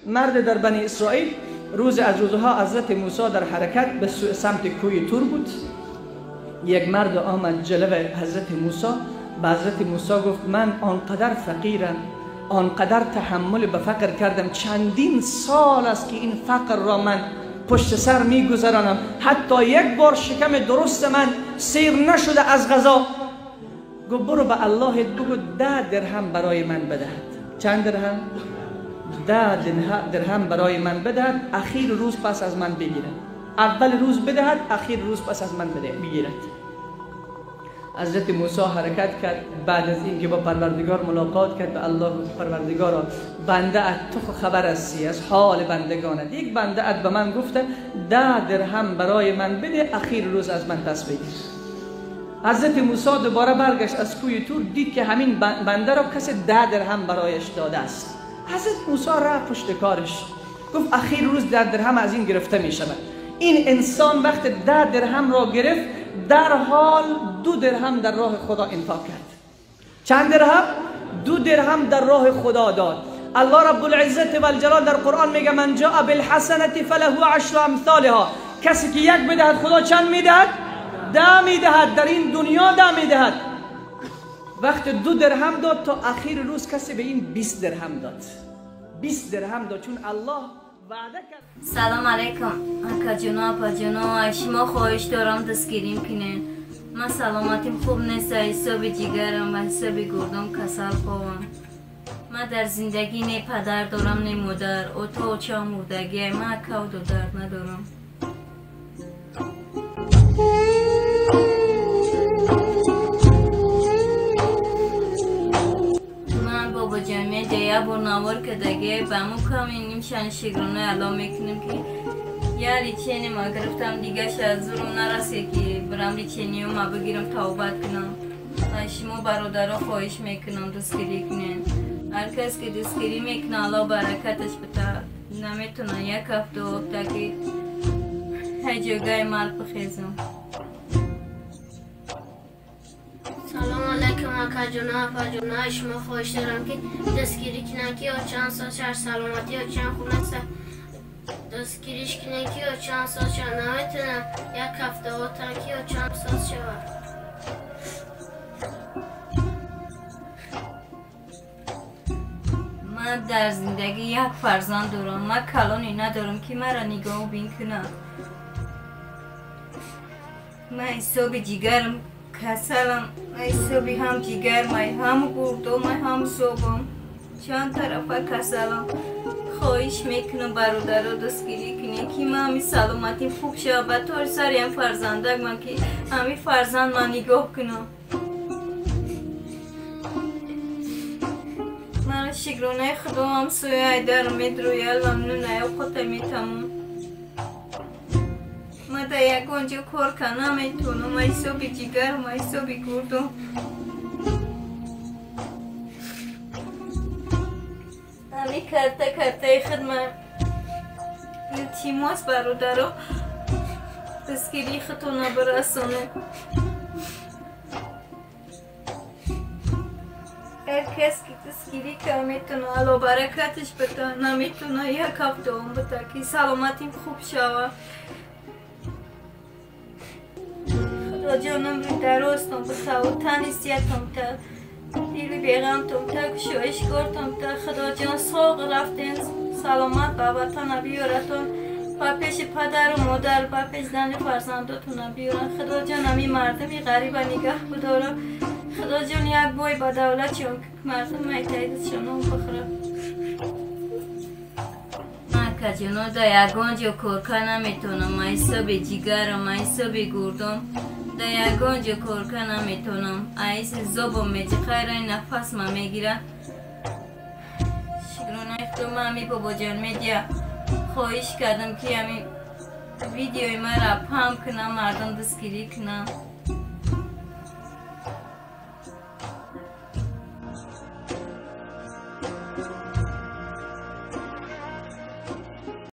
مرد در بنی اسرائیل روز از روزها حضرت موسی در حرکت به سمت کوی تور بود. یک مرد آمد جلو حضرت موسی، به حضرت موسی گفت من آنقدر فقیرم، آنقدر تحمل به فقر کردم، چندین سال است که این فقر را من پشت سر میگذرانم، حتی یک بار شکم درست من سیر نشده از غذا. گفت برو به الله بگو 10 درهم برای من بدهد. چند درهم؟ 10 درهم برای من بدهد، اخیر روز پس از من بگیرد. اول روز بدهد، اخیر روز پس از من بگیرد. حضرت موسی حرکت کرد. بعد از اینکه با پروردگار ملاقات کرد، به الله گفت پروردگارا بنده ات تو خبر هستی از حال بندگانت، یک بنده ات به من گفته 10 درهم برای من بده، اخیر روز از من پس بگیر. حضرت موسی دوباره برگشت از کوی تور، دید که همین بنده را کسی 10 درهم برایش داده است. حضرت موسی رفت پشت کارش، گفت اخیر روز 10 درهم از این گرفته می شود. این انسان وقت 10 درهم را گرفت، در حال 2 درهم در راه خدا انفاق کرد. چند درهم؟ 2 درهم در راه خدا داد. الله رب العزت و الجلال در قرآن میگه من جاء بالحسنة فله 10 امثالها. کسی که یک بدهد خدا چند میدهد؟ 10 میدهد. در این دنیا 10 میدهد. وقت 2 درهم داد تا اخیر روز کسی به این 20 درهم داد. 20 درهم داد، چون الله وعده کرد. سلام علیکم اکا جونا، اپا جونا، شما خواهش دارم دستگیریم کنین. من سلامتیم خوب نیست، حساب جگرم و حساب گردم کسل خوابم. من در زندگی نه پدر دارم نه مادر، اوتا اوچا مردگی، من اکا و دادر ندارم. من بابا جمعه دیگه بار نوار کردگی به مو کمی نیمشان شگرانه اعلام میکنیم که یا لیچینی ما گرفتم دیگه از زورم نرسید که برم لیچینی ما بگیرم توبت کنم. از شما برادرها خواهش میکنم دستگیری کنین. هر کس که دستگیری میکنه الله برکتش بده. نمیتونه یک هفته هفته که جاگه مال بخیزم. سلام علیکم اکا جونا، اپا جونا، شما خواهش دارم که دستگیری کنن که چند سال شهر سلامتی یا چند خونه است دستگیریش کنن که چند سال شهر نمیتونم یک هفته ها که چند سال شود. من در زندگی یک فرزند دارم، من کلانی ندارم که مرا نگاه بین کنه. من حساب جگرم کسلم، حسابی هم جگر مای هم گردم هم صبحم چند طرفه کسلم. خواهش میکنم برادرها دستگیری کنین که من همی سلامتی خوب شود، به طور سریم فرزندک من که همی فرزند من نگاه کنم. من شکرانه خدا هم سوی ایدر میدرویل ممنون ایو خود میتمون. من در یگان جا کار کنم نمیتونم، حساب جگرم حساب گردم. همی کرده کرده خدمت التماس برادرها دستگیری خودتون برسانه. هر کس که دستگیری که میتونه الله برکتش بده، نمیتونه یک هفته هم بده که سلامتیم خوب شود. خدا جانم رو درستم بده و تن سیتم تا دیلی بیغمتم تا گشایش کارتم تا خدا جان ساق رفتین سلامت به وطن بیارتون و پیش پدر و مادر و پیش زن فرزنداتون بیارن. خدا جان همی مردمی غریب نگه بداره. خدا جان یک بای با دولت چون مردم میتایدشون هم بخوره. من که جانا در یگان جا کار کنم نمیتونم، من حساب جگرم، من حساب گردم در یگان جا کار کنم نمیتونم. ایس زبم میچخیره نفس من میگیره. شکرانه خدا من همی بابا جان میدیا خواهش کردم که همی ویدیوی من را پام کنم، مردم دستگیری کنم.